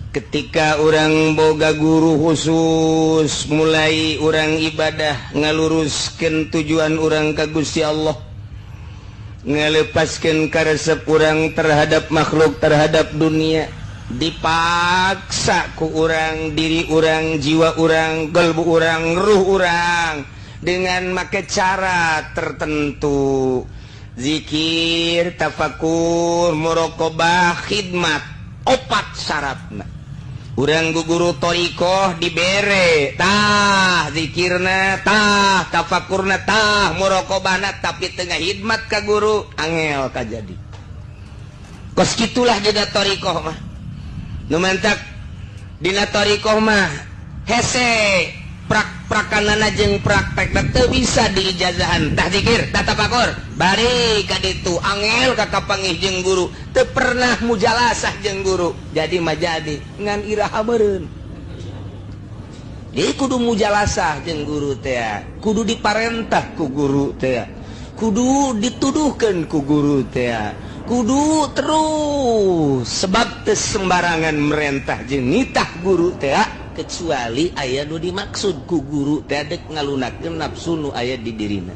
Ketika urang boga guru khusus, mulai urang ibadah, ngaluruskan tujuan urang ka Gusti Allah, ngalepaskan karesep urang terhadap makhluk, terhadap dunia, dipaksa ku urang, diri urang, jiwa urang, gelbu urang, ruh urang dengan make cara tertentu, zikir, tafakur, muraqabah, khidmat, opat syaratna. Urang guru thoriqoh dibere tah zikirna, tah tafakurna, tah muraqabahna, tapi tengah khidmat ka guru, angel ka jadi. Kos kitulah dina thoriqoh mah. Nu mantak dina thoriqoh mah hese prak-prakanana jeung praktek teu bisa diijazahan. Tah zikir, tah tafakur, bari ka ditu angel ka kapanggih jeung guru, teu pernah mujalasah jeung guru, jadi mah jadi ngan iraha meureun. Jadi kudu mujalasah jeung guru teh, kudu diparentah ku guru teh, kudu dituduhkeun ku guru teh, kudu terus, sebab teu sembarangan merentah jeung nitah guru teh, kecuali aya nu dimaksud ku guru teh, dek ngalunakeun nafsu nu aya di dirina.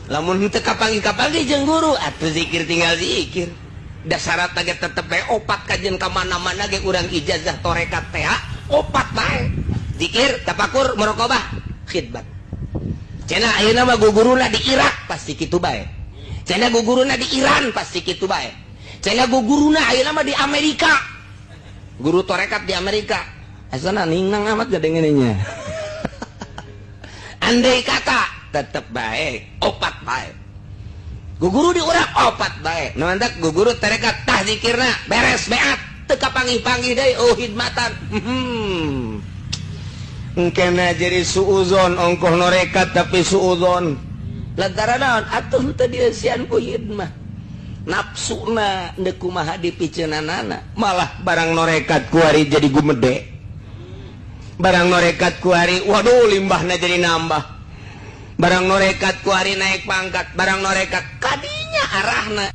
Lamun teu kapanggih-kapanggih jeung guru atuh zikir, tinggal zikir. Da syarat ge tetep bae opat. Kajen ka mana-mana ge urang ijazah torekat teh opat bae: zikir, tafakur, muraqabah, khidmat. Cenah ayeuna mah guguruna di Irak pasti kitu bae, cenah guguruna di Iran pasti kitu bae, cenah guguruna ayeuna mah di Amerika, guru torekat di Amerika asana ningnang amat gadengennya. Andai kata tetep bae opat bae, guguru di urang opat bae. Nu mantak guguru tarekat, tah zikirna beres, beat, teu kapanggih-panggih deui, oh hidmatan. Engkena jadi suuzon, ongkoh norekat tapi suuzon lantaran naon atuh teu dieusian ku hidmah, nafsuna deuk kumaha dipiceunanana. Malah barang norekat kuari jadi gumede, barang norekat kuari waduh limbahna jadi nambah, barang norekat kuari naik pangkat, barang norekat kadinya arahna.